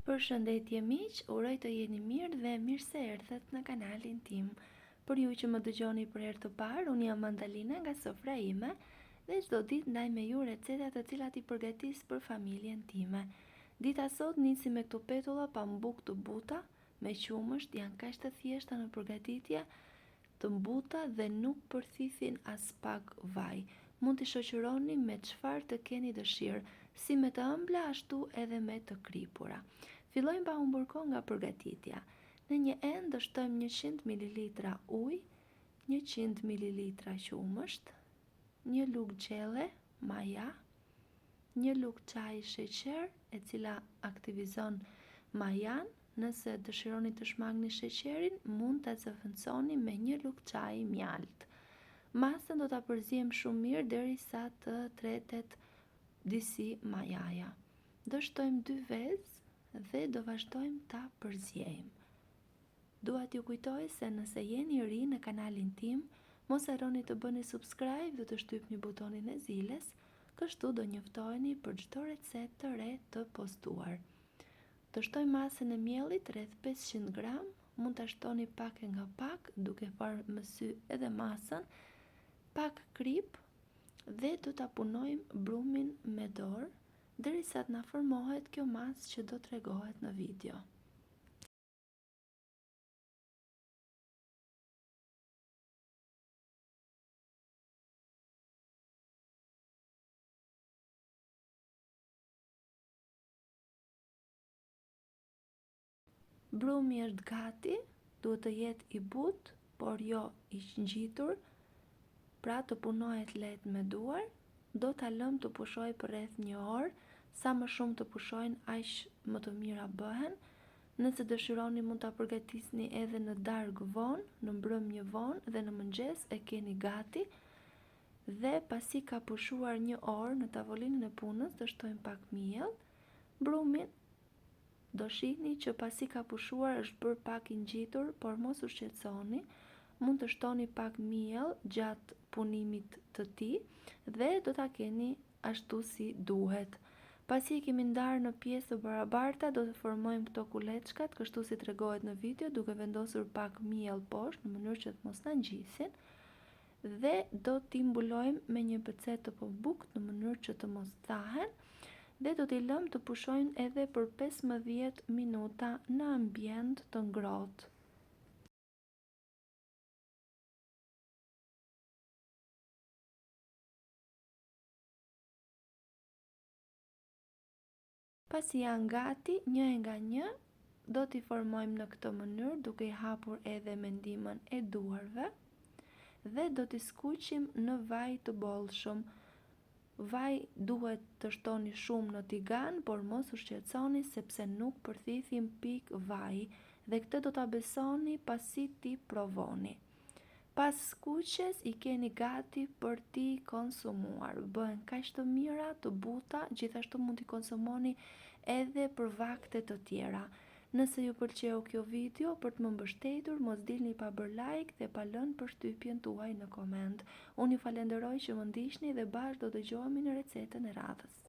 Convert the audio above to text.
Përshëndetje miq, uroj të jeni mirë dhe mirë se erdhët në kanalin tim. Për ju që më dëgjoni për herë të parë, unë jam Mandalina nga sofra ime dhe çdo ditë ndaj me ju receta të cilat i përgatis për familjen time. Dita sot nisi me këto petulla pambuk të buta, me qumësht, janë kaq të thjeshta në përgatitje, të buta dhe nuk përthithin aspak vaj. Mund t'i shoqëroni me çfarë të keni dëshirë, si me të ëmbla ashtu edhe me të kripura. Fillojmë pa humbur kohë nga përgatitja. Në një enë do shtojmë 100 ml ujë, 100 ml qumësht, një lugë gjelle maja, një lugë çaji sheqer, e cila aktivizon majan, Nëse dëshironi të shmangni sheqerin, mund ta zëvendësoni me një lugë çaji mjaltë. Masën do ta përziejmë shumë mirë derisa të tretet disi majaja. Do shtojmë dy vezë dhe do vazhdojmë ta përziejmë. Dua t'ju kujtoj se nëse jeni i ri në kanalin tim, mos harroni të bëni subscribe dhe të shtypni butonin e ziles, kështu do njoftoheni për çdo recetë të re të postuar. Do shtojmë masën e miellit rreth 500 gram, mund ta shtoni pak e nga pak, duke parë me sy edhe masën, pak kripë dhe do ta punojmë brumin me dorë derisa të na formohet kjo masë që do tregohet në video. Brumi është gati, duhet të jetë i butë, por jo i ngjitur, pra të punohet lehtë me duar. Do ta lëmë të pushojë për rreth një orë, sa më shumë të pushojnë, aq më të mira bëhen. Nëse dëshironi mund ta përgatisni edhe në darkë vonë, në mbrëmje vonë dhe në mëngjes e keni gati. Dhe pasi ka pushuar një orë në tavolinën e punës, do shtojmë pak miell. Brumin do shihni që pasi ka pushuar është bërë pak i ngjitur, por mos u shqetësoni, mund të shtoni pak miell gjatë punimit të tij dhe do ta keni ashtu si duhet. Pasi e kemi ndarë në pjesë të barabarta, do të formojmë këto kuleçkat, kështu si tregohet në video, duke vendosur pak miell poshtë në mënyrë që të mos na ngjisin dhe do t'i mbulojmë me një pecetë të pambukut në mënyrë që të mos thahen dhe do t'i lëmë të pushojnë edhe për 15 minuta në ambient të ngrohtë. Pasi janë gati, një e nga një, do t'i formojmë në këtë mënyrë duke i hapur edhe me ndihmën e duarve dhe do t'i skuqim në vaj të bollshëm. Vaj duhet të shtoni shumë në tigan, por mos u shqetësoni sepse nuk përthithim pikë vaji dhe këtë do ta besoni pasi t'i provoni. Pas skuqjes i keni gati për t'i konsumuar. Bëhen kaq të mira, të buta, gjithashtu mund t'i konsumoni edhe për vakte të tjera. Nëse ju pëlqeu kjo video, për të më mbështetur, mos dilni pa bërë like dhe pa lënë përshtypjen tuaj në koment. Unë ju falenderoj që më ndiqni dhe bashkë do dëgjohemi në recetën e radhës.